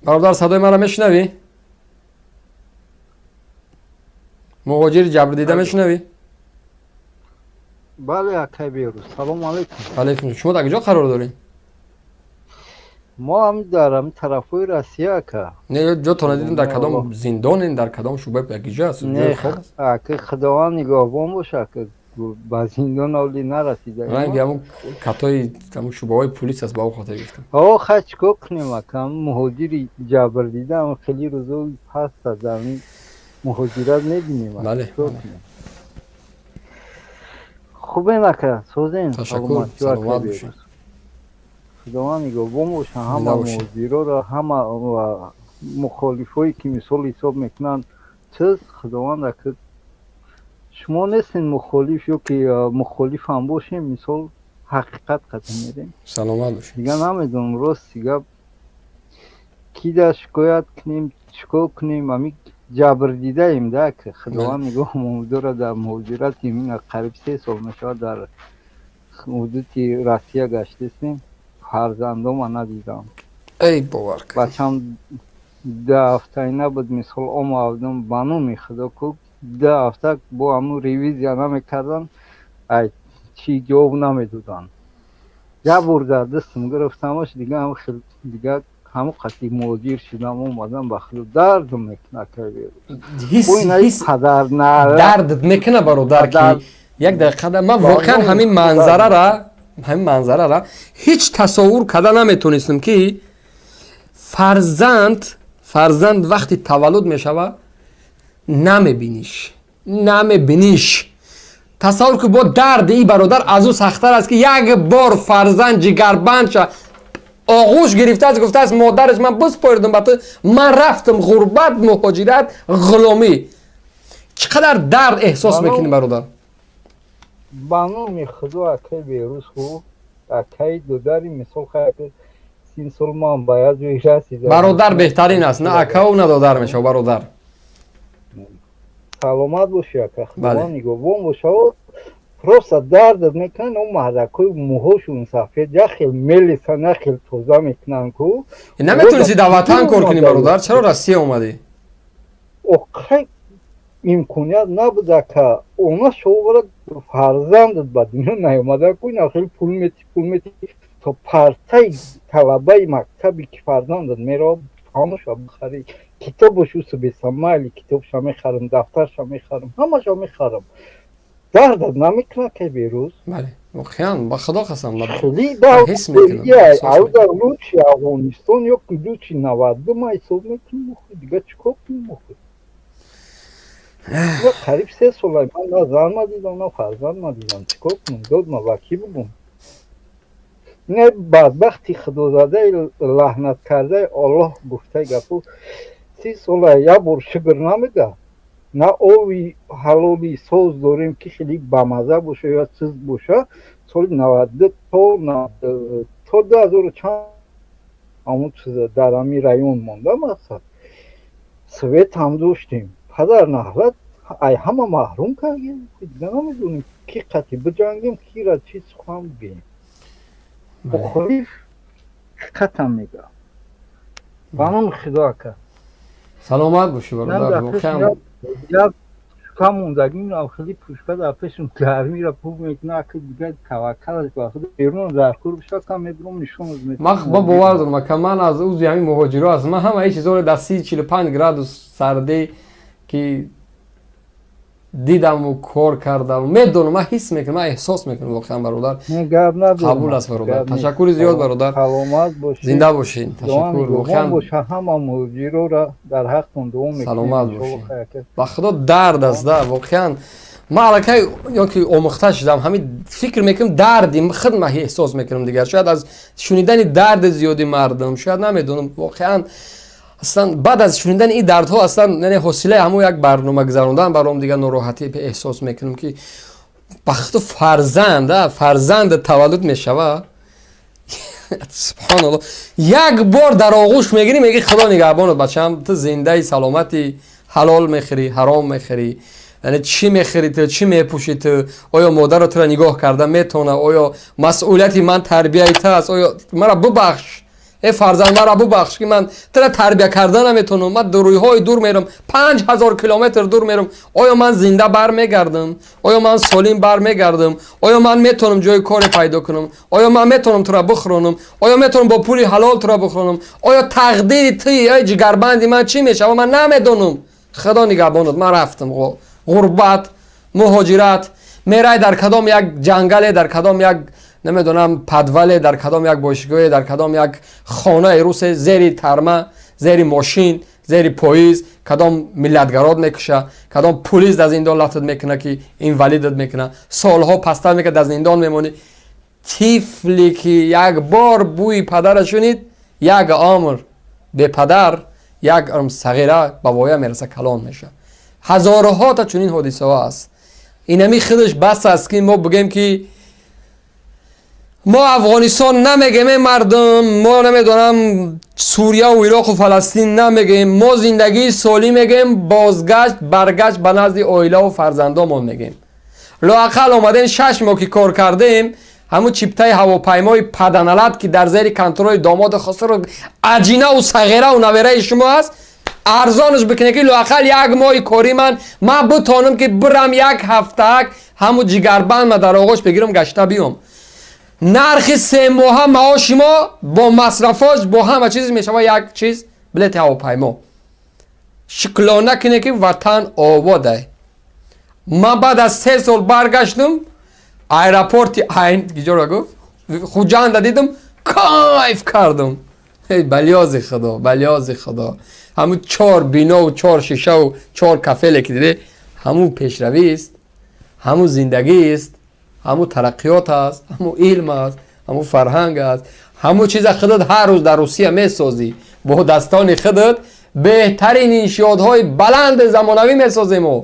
Бародар, садои маро мешунавӣ? Муҳоҷири ҷабрдида, мешунавӣ? Бале, акай Берӯз, салому алайкум. Алайкум. Шумо дар куҷо қарор доред? Мо ҳам дар ҳами тарафҳои Россия, ака. Не, ҷотона дидем, дар кадом зиндонен, дар кадом шӯъба, як ҷо аст? Не, ака, Худованд нигаҳбон боша, ака, ба зиндон оли нарасида. Ранги ҳамун катои ҳамун шӯъбаҳои пулис аст, ба он хотир гуфтам. О, хай, чӣ кор кунем, ака, муҳоҷири ҷабрдида хеле рӯзои паст аст, дар муҳоҷират мебинем. Бале. Хубен, ака, созен? Ташаккур, саломат бошед. Худованд нигаҳбон боша ҳама муҳоҷироро, ҳама мухолифое ки мисол ҳисоб мекунанд чиз. Худованд, ака, шумо нестен мухолиф ё ки мухолифам бошем, мисол, ҳақиқат қати мерем. Саломат бошед. Дига намедонам, рости гап, кида шикоят кунем, чӣ кор кунем, ами ҷабрдидаем да, ки Худованд нигоҳмон дорад. Дар муҳоҷирати ина қариб 3 сол мешавад, дар ҳудуди Россия гаштестем, фарзандома надидам. Эй, бовар. Бачам 2 ҳафтаи набуд, мисол, омадам, ба номи Худо ку, 2 ҳафта бо ҳамун ревизия намекардан, ай чӣ ҷавоб намедоданд. Як бор дар дастам гирифтамаш, дига хел дига ҳамон қати муҳоҷир шудам, омадам. Ба Худо, дардм мекуна. Қадар дардт мекуна, бародар, ки як дақиқа ман воқеан ҳамин манзарара ҳеҷ тасаввур карда наметонистам, ки фарзанд вақти таваллуд мешава, намебиниш. Тасаввур ки бо дарди и бародар аз ӯ сахттар аст, ки як бор фарзанд ҷигарбандша оғӯш гирифтааст, гуфтааст модараш: «Ман биспоридам ба ту, ман рафтам ғурбат, муҳоҷират, ғуломӣ». Чӣ қадар дард эҳсос мекунӣ, бародар? Ба номи Худо, акай Берӯз, хуб, акай додари, мисол, хай, 30 сол ман ба як ҷой расидам. Бародар беҳтарин аст, на акау, на додар мешав, бародар. Саломат бошӣ, ака, Худованд нигоҳбон боша. Просто дардат мекунанд, он мардакҳои мӯҳошон сафед, як хел мелисан, як хел тоза мекунанд ку. Наметонисти дар ватан кор кунӣ, бародар? Чаро Россия омадӣ? Охай, имконият набуд, ака. Она шовара фарзандат ба дунё наёмада ку, ина хел пул мети, пул мети, то партаи талабаи мактаби ки фарзандат меравад, ҳамаша бихарӣ, китобаш усу бесамайли, китобша мехарам, дафтарша мехарам, ҳамаша мехарам. Дардат намекунад, ки Берӯз? Бале, воқеан, ба Худо қасам. Ҳис мекунам, лучше Афғонистон ё лучше 92 ма ҳисоб мекунем. Дига чӣ кор кунем охи? Қариб 3 сола ман на зан мадидам, на фарзанд мадидам. Чӣ кор кунам, дод ма ба кӣ бугум? Не, бадбахти худозадаи лаҳнат кардаи Оллоҳ гуфтаи гапу, 30 сола як бор шукр намеда, на ови ҳалоли соз дорем, ки хеле бамаза боша ё чиз боша. Соли 92 то 2000 чанд ҳамун чиза дар ҳамин район монда, мақсад, свет ҳам доштем. Падар наҳлат, ай ҳама маҳрум кардем. Дига намедонем, ки қати биҷангем, кира чӣ сухан бигӯем. Мухолиф ҳақиқатам мега. Ба номи Худо, ака. Саломат бошӣ, бародар, воқеан. Як пушка мондагӣ, хеле пушка дар пешам гармира пуф мекуна, ака. Дига таваккалаш ба Худо, берун дар кор биша кам мебурам, нишон. Ман ба бовар дорам, ака, ман аз узви ҳамин муҳоҷиро ҳастам. Ман ҳамаи чизҳоро дар 30-45 градус сардӣ ки дидаму кор кардам, медонам, ман ҳис мекунам, ман эҳсос мекунам. Воқеан, бародар, қабул аст, бародар. Ташаккури зиёд, бародар. Саломат бошед. Зинда бошед, ташаккур воқеан. Боша, ҳама муҳоҷироро дар ҳақтон дуо мекунем. Саломат бошед. Ба Худо, дард аст да, воқеан. Ман аллакай ёки омӯхта шудам, ҳамин фикр мекунам, дарди худ ман эҳсос мекунам. Дигар шояд аз шунидани дарди зиёди мардум, шояд, намедонам, воқеан. Аслан баъд аз шунидани ин дардҳо, аслан, яъне ҳосилаи ҳамон як барнома гузарондан баром дигар нороҳатӣ эҳсос мекунам, ки бахту фарзанд таваллуд мешава, субҳоналло, як бор дар оғӯш мегирӣ, мегӣ: «Худо нигаҳбонат, бачам, ту зиндаи, саломатӣ». Ҳалол мехӯрӣ, ҳаром мехӯрӣ, яъне чӣ мехӯрӣ ту, чӣ мепӯшӣ ту, оё модарро туро нигоҳ карда метавона, оё масъулияти ман тарбияи ту аст, оё мара бубахш. Э фарзанд, маро бубахш, ки ман тура тарбия карда наметавонам. Ман дурӯйҳои дур мерам, 5000 километр дур мерам. Оё ман зинда бармегардам? Оё ман солим бармегардам? Оё ман метавонам ҷои коре пайдо кунам? Оё ман метавонам тура бихӯронам? Оё метавонам бо пули ҳалол тура бихӯронам? Оё тақдири ти, эй ҷигарбанди ман, чӣ мешава, ман намедонам. Худо нигаҳбонат, ман рафтам. Ғурбат, муҳоҷират, мерай дар кадом як ҷангале, дар кадом як, намедонам, подвале, дар кадом як бошгоҳе, дар кадом як хонаи русе, зери тарма, зери мошин, зери поезд, кадом миллатгарод мекуша, кадом пулис дар зиндон латат мекуна, ки инвалидат мекуна, солҳо пастар мекунад, дар зиндон мемонӣ. Тифле ки як бор бӯи падара шунид, як умр бепадар, як умр сағира ба воя мераса, калон меша. Ҳазорҳо та чунин ҳодисаҳо аст. Инами худаш бас аст, ки мо бигӯем, ки мо Афғонистон намегем, э мардум, мо, намедонам, Сурияву Ироқу Фаластин намегем, мо зиндагии солим мегем, бозгашт, баргашт ба назди оилаву фарзандомон мегем. Лоақал омадем, 6 моҳ ки кор кардем, ҳамун чиптаи ҳавопаймои паданалат, ки дар зери контроли домоди хосру аҷинаву сағираву навераи шумо аст, арзонаш бикунед, ки лоақал як моҳи кори ман бутонам, ки бирам, як ҳафтаак ҳамун ҷигарбанд ма дар оғош бигирам, гашта биём. Нархи 3 моҳа маоши мо бо масрафош, бо ҳама чиз мешава як чиз билети ҳавопаймо. Шуклона кунед, ки ватан ободай. Ман баъд аз 3 сол баргаштам, аэропорти айн гиҷора гуфт, Хуҷанда дидам, кайф кардам. Балёзи худо, балёзи худо, ҳамун чор бинову чор шишаву чор кафеле ки диде, ҳамун пешравист, ҳамун зиндагист, ҳамун тараққиёт аст, ҳамун илм аст, ҳамун фарҳанг аст. Ҳамун чиза худат ҳар рӯз дар Русия месозӣ, бо дастони худат беҳтарин иншиётҳои баланди замонавӣ месозему.